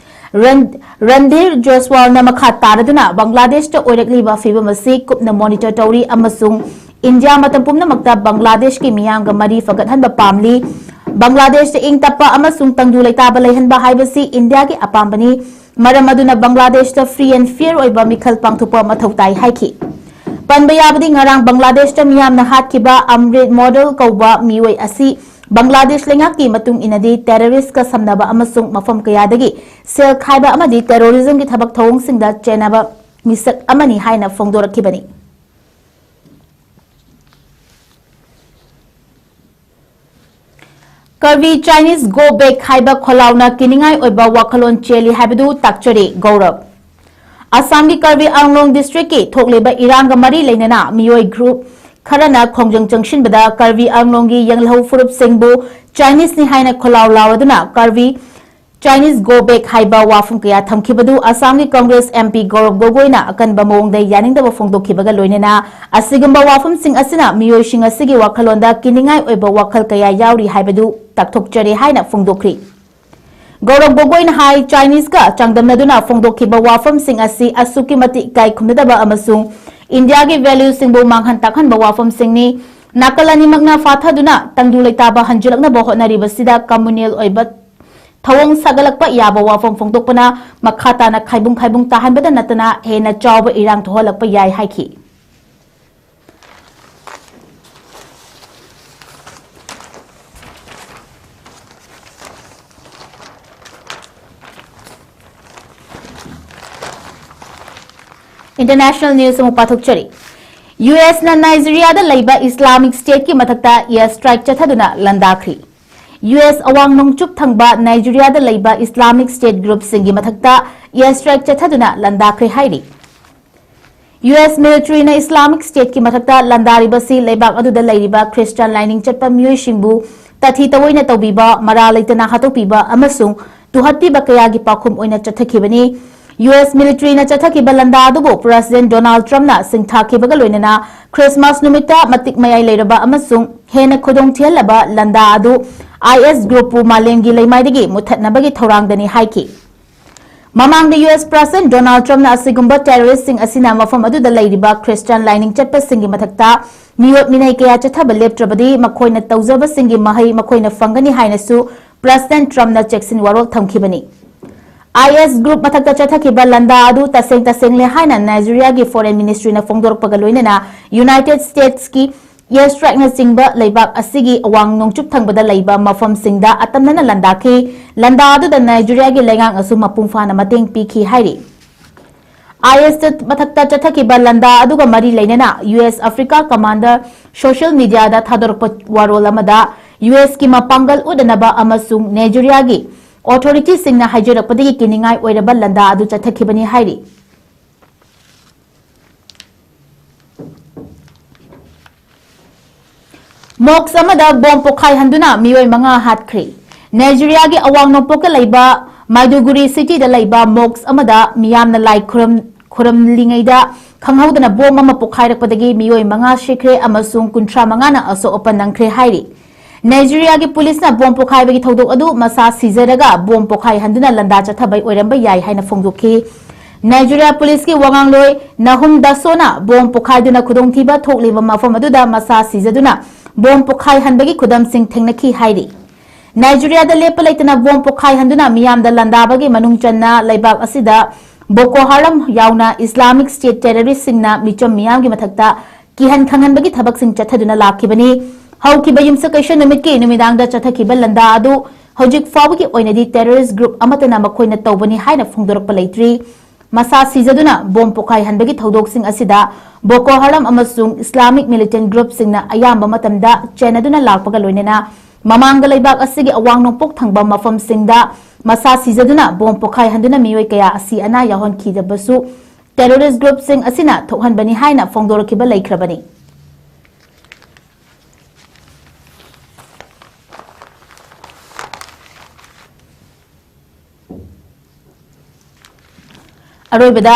ꯔꯟ-, ꯔꯟꯙꯤꯔ ꯖꯣꯏꯁ꯭ꯋꯥꯜꯅ ꯃꯈꯥ ꯇꯥꯔꯗꯨꯅ ꯕꯪꯒ꯭ꯂꯥꯗꯦꯁꯇ ꯑꯣꯏꯔꯛꯂꯤꯕ ꯐꯤꯕꯝ ꯑꯁꯤ ꯀꯨꯞꯅ monitor ꯇꯧꯔꯤ ꯑꯃꯁꯨꯡ ꯏꯟꯗꯤꯌꯥ ꯃꯇꯝ ꯄꯨꯝꯅꯃꯛꯇ ꯕꯪꯒ꯭ꯂꯥꯗꯦꯁꯀꯤ ꯃꯤꯌꯥꯝꯒ ꯃꯔꯤ ꯐꯒꯠꯍꯟꯕ ꯄꯥꯝꯂꯤ꯫ ꯕꯪꯒ꯭ꯂꯥꯗꯦꯁꯇ ꯏꯪ ꯇꯞꯄ ꯑꯃꯁꯨꯡ ꯇꯪꯗꯨ ꯂꯩꯇꯥꯕ ꯂꯩꯍꯟꯕ ꯍꯥꯏꯕꯁꯤ ꯏꯟꯗꯤꯌꯥꯒꯤ ꯑꯄꯥꯝꯕꯅꯤ꯫ ꯃꯔꯝ ꯑꯗꯨꯅ ꯕꯪꯒ꯭ꯂꯥꯗꯦꯁꯇ free and fair ꯑꯣꯏꯕ ꯃꯤꯈꯜ ꯄꯥꯡꯊꯣꯛꯄ ꯃꯊꯧ ꯇꯥꯏ ꯍꯥꯏꯈꯤ꯫ ꯄꯟꯕ ꯌꯥꯕꯗꯤ ꯉꯔꯥꯡ ꯕꯪꯒ꯭ꯂꯥꯗꯦꯁꯇ ꯃꯤꯌꯥꯝꯅ ꯍꯥꯠꯈꯤꯕ ꯑꯃ꯭ꯔꯤꯠ ꯃꯣꯟꯗꯜ ꯀꯧꯕ ꯃꯤꯑꯣꯏ ꯑꯁꯤ ꯕꯪꯒ꯭ꯂꯥꯗꯦꯁ ꯂꯩꯉꯥꯛꯀꯤ ꯃꯇꯨꯡ ꯏꯟꯅꯗꯤ terroristꯀ ꯁꯝꯅꯕ ꯑꯃꯁꯨꯡ ꯃꯐꯝ ꯀꯌꯥꯗꯒꯤ ꯁꯦꯜ ꯈꯥꯏꯕ ꯑꯃꯗꯤ terrorismꯒꯤ ꯊꯕꯛ ꯊꯧꯑꯣꯡꯁꯤꯡꯗ ꯆꯦꯟꯅꯕ ꯃꯤꯁꯛ ꯑꯃꯅꯤ ꯍꯥꯏꯅ ꯐꯣꯡꯗꯣꯔꯛꯈꯤꯕꯅꯤ꯫ Karbi Chinese Go Back ꯍꯥꯏꯕ ꯈꯣꯜꯂꯥꯎꯅ ꯀꯤꯅꯤꯡꯉꯥꯏ ꯑꯣꯏꯕ ꯋꯥꯈꯜꯂꯣꯟ ꯆꯦꯜꯂꯤ ꯍꯥꯏꯕꯗꯨ ꯇꯥꯛꯆꯔꯤ꯫ ꯒꯧꯔꯕ꯫ ꯑꯁꯥꯝꯒꯤ ꯀꯔꯕꯤ ꯑꯪꯂꯣꯡ ꯗꯤꯁꯇ꯭ꯔꯤꯛꯀꯤ ꯊꯣꯛꯂꯤꯕ ꯏꯔꯥꯡꯒ ꯃꯔꯤ ꯂꯩꯅꯅ ꯃꯤꯑꯣꯏ ꯒ꯭ꯔꯨꯞ ꯈꯔꯅ ꯈꯣꯡꯖꯪ ꯆꯪꯁꯤꯟꯕꯗ ꯀꯔꯕꯤ ꯑꯪꯂꯣꯡꯒꯤ ꯌꯦꯡꯂꯍꯧ ꯐꯨꯔꯨꯞꯁꯤꯡꯕꯨ ꯆꯥꯏꯅꯤꯁꯅꯤ ꯍꯥꯏꯅ ꯈꯣꯜꯂꯥꯎ ꯂꯥꯎꯔꯗꯨꯅ ꯀꯔꯕꯤ Chinese Go Back ꯍꯥꯏꯕ ꯋꯥꯐꯝ ꯀꯌꯥ ꯊꯝꯈꯤꯕꯗꯨ ꯑꯁꯥꯝꯒꯤ ꯀꯪꯒ꯭ꯔꯦꯁ M P ꯒꯧꯔꯕ ꯒꯣꯒꯣꯏꯅ ꯑꯀꯟꯕ ꯃꯑꯣꯡꯗ ꯌꯥꯅꯤꯡꯗꯕ ꯐꯣꯡꯗꯣꯛꯈꯤꯕꯒ ꯂꯣꯏꯅꯅ ꯑꯁꯤꯒꯨꯝꯕ ꯋꯥꯐꯝꯁꯤꯡ ꯑꯁꯤꯅ ꯃꯤꯑꯣꯏꯁꯤꯡ ꯑꯁꯤꯒꯤ ꯋꯥꯈꯜꯂꯣꯟꯗ ꯀꯤꯅꯤꯡꯉꯥꯏ ꯑꯣꯏꯕ ꯋꯥꯈꯜ ꯀꯌꯥ ꯌꯥꯎꯔꯤ ꯍꯥꯏꯕꯗꯨ ꯇꯥꯛꯊꯣꯛꯆꯔꯤ ꯍꯥꯏꯅ ꯐꯣꯡꯗꯣꯛꯈ꯭ꯔꯤ꯫ ꯒꯧꯔꯕ ꯒꯣꯒꯣꯏꯅ ꯍꯥꯏ, ꯆꯥꯏꯅꯤꯁꯀ ꯆꯥꯡꯗꯝꯅꯗꯨꯅ ꯐꯣꯡꯗꯣꯛꯈꯤꯕ ꯋꯥꯐꯝꯁꯤꯡ ꯑꯁꯤ ꯑꯁꯨꯛꯀꯤ ꯃꯇꯤꯛ ꯏꯀꯥꯏ ꯈꯨꯝꯅꯗꯕ ꯑꯃꯁꯨꯡ ꯏꯟꯗꯤꯌꯥꯒꯤ ꯚꯦꯂ꯭ꯌꯨꯁꯤꯡꯕꯨ ꯃꯥꯡꯍꯟ ꯇꯥꯛꯍꯟꯕ ꯋꯥꯐꯝꯁꯤꯡꯅꯤ꯫ ꯅꯥꯀꯜ ꯑꯅꯤꯃꯛꯅ ꯐꯥꯊꯗꯨꯅ ꯇꯪꯗꯨ ꯂꯩꯇꯥꯕ ꯍꯟꯖꯤꯜꯂꯛꯅꯕ ꯍꯣꯠꯅꯔꯤꯕꯁꯤꯗ ꯀꯝꯃꯨꯅꯦꯜ ꯑꯣꯏꯕ ꯊꯧꯑꯣꯡ ꯁꯥꯒꯠꯂꯛꯄ ꯌꯥꯕ ꯋꯥꯐꯝ ꯐꯣꯡꯗꯣꯛꯄꯅ ꯃꯈꯥ ꯇꯥꯅ ꯈꯥꯏꯕꯨꯡ ꯈꯥꯏꯕꯨꯡ ꯇꯥꯍꯟꯕꯗ ꯅꯠꯇꯅ ꯍꯦꯟꯅ ꯆꯥꯎꯕ ꯏꯔꯥꯡ ꯊꯣꯛꯍꯜꯂꯛꯄ ꯌꯥꯏ ꯍꯥꯏꯈꯤ꯫ International news ꯑꯃꯨꯛ ꯄꯥꯊꯣꯛꯆꯔꯤ꯫ U S ꯅ ꯅꯥꯏꯖꯤꯔꯤꯌꯥꯗ ꯂꯩꯕ ꯏꯁꯂꯥꯃꯤꯛ ꯁ꯭ꯇꯦꯠꯀꯤ ꯃꯊꯛꯇ air strike ꯆꯠꯊꯗꯨꯅ ꯂꯥꯟꯗꯥꯈ꯭ꯔꯤ꯫ U S ꯑꯋꯥꯡ ꯅꯣꯡꯆꯨꯞ ꯊꯪꯕ ꯅꯥꯏꯖꯤꯔꯤꯌꯥꯗ ꯂꯩꯕ ꯏꯁꯂꯥꯃꯤꯛ ꯁ꯭ꯇꯦꯠ ꯒ꯭ꯔꯨꯞꯁꯤꯡꯒꯤ ꯃꯊꯛꯇ air strike ꯆꯠꯊꯗꯨꯅ ꯂꯥꯟꯗꯥꯈ꯭ꯔꯦ ꯍꯥꯏꯔꯤ꯫ U S military ꯅ ꯏꯁꯂꯥꯃꯤꯛ ꯁ꯭ꯇꯦꯠꯀꯤ ꯃꯊꯛꯇ ꯂꯥꯟꯗꯥꯔꯤꯕꯁꯤ ꯂꯩꯕꯥꯛ ꯑꯗꯨꯗ ꯂꯩꯔꯤꯕ ꯈ꯭ꯔꯤꯁꯇꯤꯌꯥꯟ ꯂꯥꯏꯅꯤꯡ ꯆꯠꯄ ꯃꯤꯑꯣꯏꯁꯤꯡꯕꯨ ꯇꯥꯊꯤ ꯇꯑꯣꯏꯅ ꯇꯧꯕꯤꯕ, ꯃꯔꯥꯜ ꯂꯩꯇꯅ ꯍꯥꯠꯇꯣꯛꯄꯤꯕ ꯑꯃꯁꯨꯡ ꯇꯨꯍꯠꯄꯤꯕ ꯀꯌꯥꯒꯤ ꯄꯥꯎꯈꯨꯝ ꯑꯣꯏꯅ ꯆꯠꯊꯈꯤꯕꯅꯤ꯫ U S military ꯅ ꯆꯠꯊꯈꯤꯕ ꯂꯥꯟꯗꯥ ꯑꯗꯨꯕꯨ President Donald Trump ꯅ ꯁꯤꯡꯊꯥꯈꯤꯕꯒ ꯂꯣꯏꯅꯅ ꯈ꯭ꯔꯤꯁꯃꯥꯁ ꯅꯨꯃꯤꯠꯇ ꯃꯇꯤꯛ ꯃꯌꯥꯏ ꯂꯩꯔꯕ ꯑꯃꯁꯨꯡ ꯍꯦꯟꯅ ꯈꯨꯗꯣꯡ ꯊꯤꯍꯜꯂꯕ ꯂꯥꯟꯗꯥ ꯑꯗꯨ I S group ꯄꯨ ꯃꯥꯂꯦꯝꯒꯤ ꯂꯩꯃꯥꯏꯗꯒꯤ ꯃꯨꯠꯊꯠꯅꯕꯒꯤ ꯊꯧꯔꯥꯡꯗꯅꯤ ꯍꯥꯏꯈꯤ꯫ ꯃꯃꯥꯡꯗ U S President Donald Trump ꯅ ꯑꯁꯤꯒꯨꯝꯕ terrorist ꯁꯤꯡ ꯑꯁꯤꯅ ꯃꯐꯝ ꯑꯗꯨꯗ ꯂꯩꯔꯤꯕ ꯈ꯭ꯔꯤꯁꯇꯤꯌꯥꯟ ꯂꯥꯏꯅꯤꯡ ꯆꯠꯄꯁꯤꯡꯒꯤ ꯃꯊꯛꯇ ꯃꯤꯑꯣꯠ ꯃꯤꯅꯩ ꯀꯌꯥ ꯆꯠꯊꯕ ꯂꯦꯞꯇ꯭ꯔꯕꯗꯤ ꯃꯈꯣꯏꯅ ꯇꯧꯖꯕꯁꯤꯡꯒꯤ ꯃꯍꯩ ꯃꯈꯣꯏꯅ ꯐꯪꯒꯅꯤ ꯍꯥꯏꯅꯁꯨ President Trump ꯅ ꯆꯦꯛꯁꯤꯟ ꯋꯥꯔꯣꯜ ꯊꯝꯈꯤꯕꯅꯤ꯫ I S group ꯃꯊꯛꯇ ꯆꯠꯊꯈꯤꯕ ꯂꯥꯟꯗꯥ ꯑꯗꯨ ꯇꯁꯦꯡ ꯇꯁꯦꯡꯂꯦ ꯍꯥꯏꯅ ꯅꯥꯏꯖꯤꯔꯤꯌꯥꯒꯤ Foreign Ministry ꯅ ꯐꯣꯡꯗꯣꯔꯛꯄꯒ ꯂꯣꯏꯅꯅ United States ꯀꯤ air strike ꯅꯆꯤꯡꯕ ꯂꯩꯕꯥꯛ ꯑꯁꯤꯒꯤ ꯑꯋꯥꯡ ꯅꯣꯡꯆꯨꯞ ꯊꯪꯕꯗ ꯂꯩꯕ ꯃꯐꯝꯁꯤꯡꯗ ꯑꯇꯝꯅꯅ ꯂꯥꯟꯗꯥꯈꯤ꯫ ꯂꯥꯟꯗꯥ ꯑꯗꯨꯗ ꯅꯥꯏꯖꯤꯔꯤꯌꯥꯒꯤ ꯂꯩꯉꯥꯛꯅꯁꯨ ꯃꯄꯨꯡ ꯐꯥꯅ ꯃꯇꯦꯡ ꯄꯤꯈꯤ ꯍꯥꯏꯔꯤ꯫ I S ꯃꯊꯛꯇ ꯆꯠꯊꯈꯤꯕ ꯂꯥꯟꯗꯥ ꯑꯗꯨꯒ ꯃꯔꯤ ꯂꯩꯅꯅ U S Africa Commander social media ꯗ ꯊꯥꯗꯣꯔꯛꯄ ꯋꯥꯔꯣꯜ ꯑꯃꯗ ꯌꯨ ꯑꯦꯁꯀꯤ ꯃꯄꯥꯡꯒꯜ ꯎꯠꯅꯅꯕ ꯑꯃꯁꯨꯡ ꯅꯥꯏꯖꯦꯔꯤꯌꯥꯒꯤ ꯑꯣꯊꯣꯔꯤꯇꯤꯁꯤꯡꯅ ꯍꯥꯏꯖꯔꯛꯄꯗꯒꯤ ꯀꯤꯅꯤꯡꯉꯥꯏ ꯑꯣꯏꯔꯕ ꯂꯥꯟꯗꯥ ꯑꯗꯨ ꯆꯠꯊꯈꯤꯕꯅꯤ ꯍꯥꯏꯔꯤ꯫ ꯃꯣꯛꯁ ꯑꯃꯗ ꯕꯣꯝ ꯄꯣꯈꯥꯏꯍꯟꯗꯨꯅ ꯃꯤꯑꯣꯏ ꯃꯉꯥ ꯍꯥꯠꯈ꯭ꯔꯦ꯫ ꯅꯥꯏꯖꯦꯔꯤꯌꯥꯒꯤ ꯑꯋꯥꯡ ꯅꯣꯡꯄꯣꯛꯇ ꯂꯩꯕ ꯃꯥꯏꯗꯨꯒꯨꯔꯤ ꯁꯤꯇꯤꯗ ꯂꯩꯕ ꯃꯣꯛꯁ ꯑꯃꯗ ꯃꯤꯌꯥꯝꯅ ꯂꯥꯏ ꯈꯨꯔꯨꯝ ꯈꯨꯔꯨꯝꯂꯤꯉꯩꯗ ꯈꯪꯍꯧꯗꯅ ꯕꯣꯝ ꯑꯃ ꯄꯣꯈꯥꯏꯔꯛꯄꯗꯒꯤ ꯃꯤꯑꯣꯏ ꯃꯉꯥ ꯁꯤꯈ꯭ꯔꯦ ꯑꯃꯁꯨꯡ ꯀꯨꯟꯊ꯭ꯔꯥ ꯃꯉꯥꯅ ꯑꯁꯣꯛ ꯑꯄꯟ ꯅꯪꯈ꯭ꯔꯦ ꯍꯥꯏꯔꯤ꯫ ꯅꯥꯏꯖꯦꯔꯤꯌꯥꯒꯤ ꯄꯨꯂꯤꯁꯅ ꯕꯣꯝ ꯄꯣꯈꯥꯏꯕꯒꯤ ꯊꯧꯗꯣꯛ ꯑꯗꯨ ꯃꯁꯥ ꯁꯤꯖꯔꯒ ꯕꯣꯝ ꯄꯣꯈꯥꯏꯍꯟꯗꯨꯅ ꯂꯥꯟꯗꯥ ꯆꯠꯊꯕꯩ ꯑꯣꯏꯔꯝꯕ ꯌꯥꯏ ꯍꯥꯏꯅ ꯐꯣꯡꯗꯣꯛꯈꯤ꯫ ꯅꯥꯏꯖꯦꯔꯤꯌꯥ ꯄꯨꯂꯤꯁꯀꯤ ꯋꯥꯉꯥꯡꯂꯣꯏ ꯅꯍꯨꯝ ꯗꯥꯁꯣꯅ ꯕꯣꯝ ꯄꯣꯈꯥꯏꯗꯨꯅ ꯈꯨꯗꯣꯡꯊꯤꯕ ꯊꯣꯛꯂꯤꯕ ꯃꯐꯝ ꯑꯗꯨꯗ ꯃꯁꯥ ꯁꯤꯖꯗꯨꯅ ꯕꯣꯝ ꯄꯣꯈꯥꯏꯍꯟꯕꯒꯤ ꯈꯨꯗꯝꯁꯤꯡ ꯊꯦꯡꯅꯈꯤ ꯍꯥꯏꯔꯤ꯫ ꯅꯥꯏꯖꯦꯔꯤꯌꯥꯗ ꯂꯦꯞꯄ ꯂꯩꯇꯅ ꯕꯣꯝ ꯄꯣꯈꯥꯏꯍꯟꯗꯨꯅ ꯃꯤꯌꯥꯝꯗ ꯂꯥꯟꯗꯥꯕꯒꯤ ꯃꯅꯨꯡ ꯆꯟꯅ ꯂꯩꯕꯥꯛ ꯑꯁꯤꯗ ꯕꯣꯀꯣ ꯍꯔꯝ ꯌꯥꯎꯅ ꯏꯁꯂꯥꯃꯤꯛ ꯁ꯭ꯇꯦꯠ ꯇꯦꯔꯣꯔꯤꯁ꯭ꯠꯁꯤꯡꯅ ꯃꯤꯆꯝ ꯃꯤꯌꯥꯝꯒꯤ ꯃꯊꯛꯇ ꯀꯤꯍꯟ ꯈꯪꯍꯟꯕꯒꯤ ꯊꯕꯛꯁꯤꯡ ꯆꯠꯊꯗꯨꯅ ꯂꯥꯛꯈꯤꯕꯅꯤ꯫ ꯍꯧꯈꯤꯕ ꯌꯨꯝꯁꯀꯩꯁ ꯅꯨꯃꯤꯠꯀꯤ ꯅꯨꯃꯤꯗꯥꯡꯗ ꯆꯠꯊꯈꯤꯕ ꯂꯥꯟꯗꯥ ꯑꯗꯨ ꯍꯧꯖꯤꯛ ꯐꯥꯎꯕꯒꯤ ꯑꯣꯏꯅꯗꯤ ꯇꯦꯔꯣꯔꯤꯁ꯭ꯠ ꯒ꯭ꯔꯨꯞ ꯑꯃꯠꯇꯅ ꯃꯈꯣꯏꯅ ꯇꯧꯕꯅꯤ ꯍꯥꯏꯅ ꯐꯣꯡꯗꯣꯔꯛꯄ ꯂꯩꯇ꯭ꯔꯤ꯫ ꯃꯁꯥ ꯁꯤꯖꯗꯨꯅ ꯕꯣꯝ ꯄꯣꯈꯥꯏꯍꯟꯕꯒꯤ ꯊꯧꯗꯣꯛꯁꯤꯡ ꯑꯁꯤꯗ ꯕꯣꯀꯣ ꯍꯔꯝ ꯑꯃꯁꯨꯡ ꯏꯁꯂꯥꯃꯤꯛ ꯃꯤꯂꯤꯇꯦꯟꯠ ꯒ꯭ꯔꯨꯞꯁꯤꯡꯅ ꯑꯌꯥꯝꯕ ꯃꯇꯝꯗ ꯆꯦꯟꯅꯗꯨꯅ ꯂꯥꯛꯄꯒ ꯂꯣꯏꯅꯅ ꯃꯃꯥꯡꯗ ꯂꯩꯕꯥꯛ ꯑꯁꯤꯒꯤ ꯑꯋꯥꯡ ꯅꯣꯡꯄꯣꯛ ꯊꯪꯕ ꯃꯐꯝꯁꯤꯡꯗ ꯃꯁꯥ ꯁꯤꯖꯗꯨꯅ ꯕꯣꯝ ꯄꯣꯈꯥꯏꯍꯟꯗꯨꯅ ꯃꯤꯑꯣꯏ ꯀꯌꯥ ꯑꯁꯤ ꯑꯅꯥ ꯌꯥꯎꯍꯟꯈꯤꯗꯕꯁꯨ ꯇꯦꯔꯣꯔꯤꯁ꯭ꯠ ꯒ꯭ꯔꯨꯞꯁꯤꯡ ꯑꯁꯤꯅ ꯊꯣꯛꯍꯟꯕꯅꯤ ꯍꯥꯏꯅ ꯐꯣꯡꯗꯣꯔꯛꯈꯤꯕ ꯂꯩꯈ꯭ꯔꯕꯅꯤ꯫ ꯑꯔꯣꯏꯕꯗ,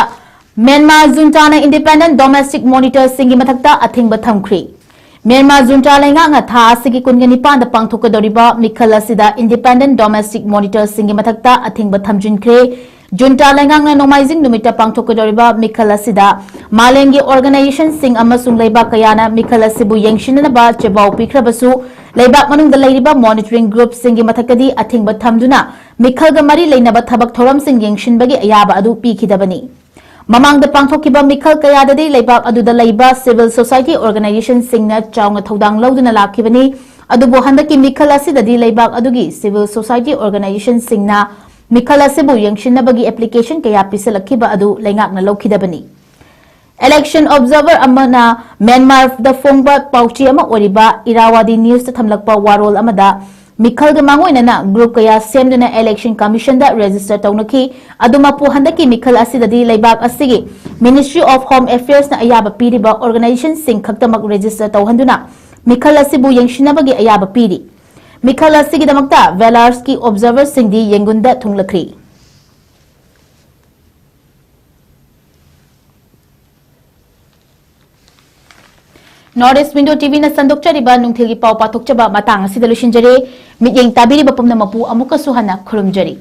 ꯃ꯭ꯌꯥꯟꯃꯥꯔ ꯖꯨꯟꯇꯥꯅ ꯏꯟꯗꯤꯄꯦꯟꯗꯦꯟꯠ ꯗꯣꯃꯦꯁꯇꯤꯛ ꯃꯣꯅꯤꯇꯔꯁꯤꯡꯒꯤ ꯃꯊꯛꯇ ꯑꯊꯤꯡꯕ ꯊꯝꯈ꯭ꯔꯤ꯫ ꯃ꯭ꯌꯥꯟꯃꯥꯔ ꯖꯨꯟꯇꯥ ꯂꯩꯉꯥꯛꯅ ꯊꯥ ꯑꯁꯤꯒꯤ ꯀꯨꯟꯒ ꯅꯤꯄꯥꯟꯗ ꯄꯥꯡꯊꯣꯛꯀꯗꯧꯔꯤꯕ ꯃꯤꯈꯜ ꯑꯁꯤꯗ ꯏꯟꯗꯤꯄꯦꯟꯗꯦꯟꯠ ꯗꯣꯃꯦꯁꯇꯤꯛ ꯃꯣꯅꯤꯇꯔꯁꯤꯡꯒꯤ ꯃꯊꯛꯇ ꯑꯊꯤꯡꯕ ꯊꯝꯖꯤꯟꯈ꯭ꯔꯦ꯫ ꯖꯨꯟꯇꯥ ꯂꯩꯉꯥꯛꯅ ꯅꯣꯡꯃꯥꯏꯖꯤꯡ ꯅꯨꯃꯤꯠꯇ ꯄꯥꯡꯊꯣꯛꯀꯗꯧꯔꯤꯕ ꯃꯤꯈꯜ ꯑꯁꯤꯗ ꯃꯥꯂꯦꯝꯒꯤ ꯑꯣꯔꯒꯅꯥꯏꯖꯦꯁꯟꯁꯤꯡ ꯑꯃꯁꯨꯡ ꯂꯩꯕꯥꯛ ꯀꯌꯥꯅ ꯃꯤꯈꯜ ꯑꯁꯤꯕꯨ ꯌꯦꯡꯁꯤꯟꯅꯅꯕ ꯆꯦꯄꯥꯎ ꯄꯤꯈ꯭ꯔꯕꯁꯨ, ꯂꯩꯕꯥꯛ ꯃꯅꯨꯡꯗ ꯂꯩꯔꯤꯕ ꯃꯣꯅꯤꯇꯔꯤꯡ ꯒ꯭ꯔꯨꯞꯁꯤꯡꯒꯤ ꯃꯊꯛꯇꯗꯤ ꯑꯊꯤꯡꯕ ꯊꯝꯗꯨꯅ ꯃꯤꯈꯜꯒ ꯃꯔꯤ ꯂꯩꯅꯕ ꯊꯕꯛ ꯊꯧꯔꯝꯁꯤꯡ ꯌꯦꯡꯁꯤꯟꯕꯒꯤ ꯑꯌꯥꯕ ꯑꯗꯨ ꯄꯤꯈꯤꯗꯕꯅꯤ꯫ ꯃꯃꯥꯡꯗ ꯄꯥꯡꯊꯣꯛꯈꯤꯕ ꯃꯤꯈꯜ ꯀꯌꯥꯗꯗꯤ ꯂꯩꯕꯥꯛ ꯑꯗꯨꯗ ꯂꯩꯕ ꯁꯤꯚꯤꯜ ꯁꯣꯁꯥꯏꯇꯤ ꯑꯣꯔꯒꯅꯥꯏꯖꯦꯁꯟꯁꯤꯡꯅ ꯆꯥꯎꯅ ꯊꯧꯗꯥꯡ ꯂꯧꯗꯨꯅ ꯂꯥꯛꯈꯤꯕꯅꯤ꯫ ꯑꯗꯨꯕꯨ ꯍꯟꯗꯛꯀꯤ ꯃꯤꯈꯜ ꯑꯁꯤꯗꯗꯤ ꯂꯩꯕꯥꯛ ꯑꯗꯨꯒꯤ ꯁꯤꯚꯤꯜ ꯁꯣꯁꯥꯏꯇꯤ ꯑꯣꯔꯒꯅꯥꯏꯖꯦꯁꯟꯁꯤꯡꯅ ꯃꯤꯈꯜ ꯑꯁꯤꯕꯨ ꯌꯦꯡꯁꯤꯟꯅꯕꯒꯤ ꯑꯦꯄ꯭ꯂꯤꯀꯦꯁꯟ ꯀꯌꯥ ꯄꯤꯁꯤꯜꯂꯛꯈꯤꯕ ꯑꯗꯨ ꯂꯩꯉꯥꯛꯅ ꯂꯧꯈꯤꯗꯕꯅꯤ꯫ Election observer ꯑꯃꯅ ꯃ꯭ꯌꯥꯟꯃꯥꯔꯗ ꯐꯣꯡꯕ ꯄꯥꯎꯆꯦ ꯑꯃ ꯑꯣꯏꯔꯤꯕ ꯏꯔꯥꯋꯥꯗꯤ ꯅ꯭ꯌꯨꯁꯇ ꯊꯝꯂꯛꯄ ꯋꯥꯔꯣꯜ ꯑꯃꯗ, ꯃꯤꯈꯜꯒ ꯃꯥꯡꯑꯣꯏꯅꯅ group ꯀꯌꯥ ꯁꯦꯝꯗꯨꯅ Election Commissionꯗ register ꯇꯧꯅꯈꯤ꯫ ꯑꯗꯨꯃꯛꯄꯨ, ꯍꯟꯗꯛꯀꯤ ꯃꯤꯈꯜ ꯑꯁꯤꯗꯗꯤ ꯂꯩꯕꯥꯛ ꯑꯁꯤꯒꯤ Ministry of Home Affairsꯅ ꯑꯌꯥꯕ ꯄꯤꯔꯤꯕ organizationꯁꯤꯡ ꯈꯛꯇꯃꯛ register ꯇꯧꯍꯟꯗꯨꯅ ꯃꯤꯈꯜ ꯑꯁꯤꯕꯨ ꯌꯦꯡꯁꯤꯟꯅꯕꯒꯤ ꯑꯌꯥꯕ ꯄꯤꯔꯤ꯫ ꯃꯤꯈꯜ ꯑꯁꯤꯒꯤꯗꯃꯛꯇ Belarusꯀꯤ observerꯁꯤꯡꯗꯤ ꯌꯦꯡꯒꯨꯟꯗ ꯊꯨꯡꯂꯈ꯭ꯔꯤ꯫ North East Window TVꯅ ꯁꯟꯗꯣꯛꯆꯔꯤꯕ ꯅꯨꯡꯊꯤꯜꯒꯤ ꯄꯥꯎ ꯄꯥꯊꯣꯛꯆꯕ ꯃꯇꯥꯡ ꯑꯁꯤꯗ ꯂꯣꯏꯁꯤꯟꯖꯔꯦ꯫ ꯃꯤꯠꯌꯦꯡ ꯇꯥꯕꯤꯔꯤꯕ ꯄꯨꯝꯅꯃꯛꯄꯨ ꯑꯃꯨꯛꯀꯁꯨ ꯍꯟꯅ ꯈꯨꯔꯨꯝꯖꯔꯤ꯫